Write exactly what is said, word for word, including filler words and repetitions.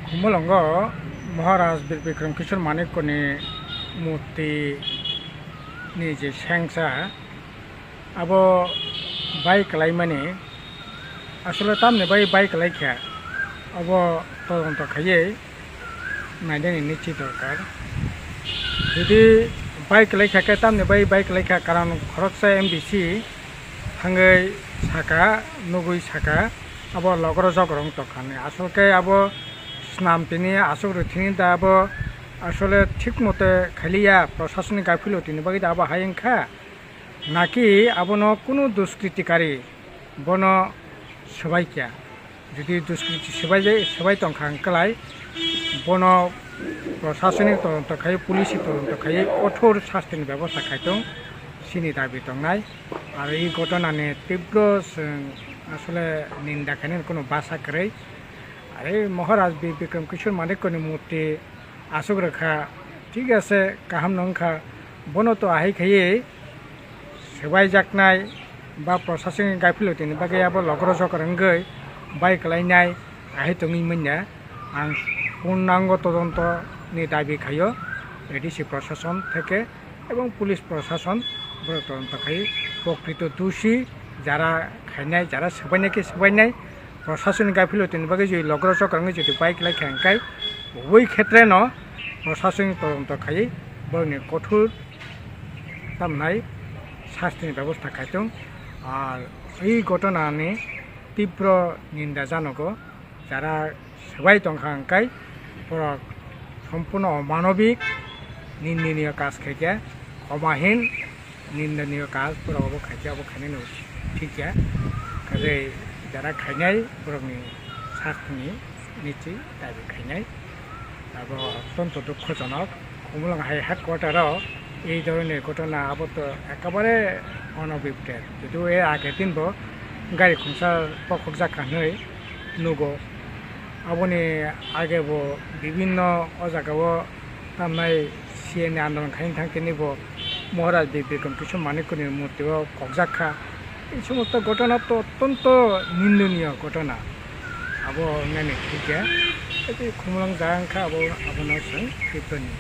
Khumulwngo Maharaj Bir Bikram Kishore Manikya ni murti ni je sengsa, abo bai kwlaimani, asole tamni bai bai kwlaikha, abo todonto khaiwi nainani nichi dorkar. Jodi bai kwlaikha khe tamni bai bai kwlaikha, karon khoroksa M D C thangwi saka, nugwi saka, abo logro jogrong tongkha hinwi. Asol khe abo snam tini aswk rwthini da abo asole thik mote khailiya, proshasoni gaphilo tini bagwi da abo hai wngkha. Naki abono kunu duskritikari bono swbaikha. Jodi duskriti swbai jai, swbai tongkha hwnklai, bono proshasoni todonto khai, police todonto khai, kothor sastini bebosta khai tong, chini dabi tongnai. Aro i ghotonani tibro chwng asole ninda khainani kono basa kwrwi. Are Maharaj Bir Bikram Kishore Manikyani murti aswk rwkha, thik ase, kaham no wngkha, bono to ahai khaiwi swbaijaknai ba proshasoni gaphilo tini bagwi abo logro jogrong wngwi bai kwlainai ahai tongwi manya. Ang purnango todonto ni dabi khaio, A D C proshasoni theke ebong police proshasoni borok todonto khai, prokrito dushi jara khainai, jara swbainai khe swbainai, proshasoni gaphilo tini bagwi jodi logro jogrong wngwi jodi bai kwlaikha hwnkhai, ui khetreno proshasoni todonto khaiwi borokni kothor tamnai sastini bebosta khaitong. Ar i ghotonani tibro ninda janogo, jara swbai tongkha hwnkhai borok sompurno omanobik, nindoniyo kaj khaikha, omahin, nindoniyo kaj borok obo khaikha, obo khainani thikya. Kaje jara khainai borokni sakni nichi dabi khainai. Abo ottonto dukhojonok. Khumulwng hai headquarter o ei dhoroner ghotona abo to ekebare onobipter. Jodio er age din bo gari khungsa pokhokjak hinwi nugo. Aboni age bo bibinno o jaga o tamnai C N A andolon khaina thangtini bo Maharaj Bir Bikram Kishore Manikyani murti o kokjak kha. Ei somosto ghotona to ottonto nindoniyo ghotona. Abo wngnani thik ya. Tei khumulwng jaga wngkha abo, abono chwng Tiprani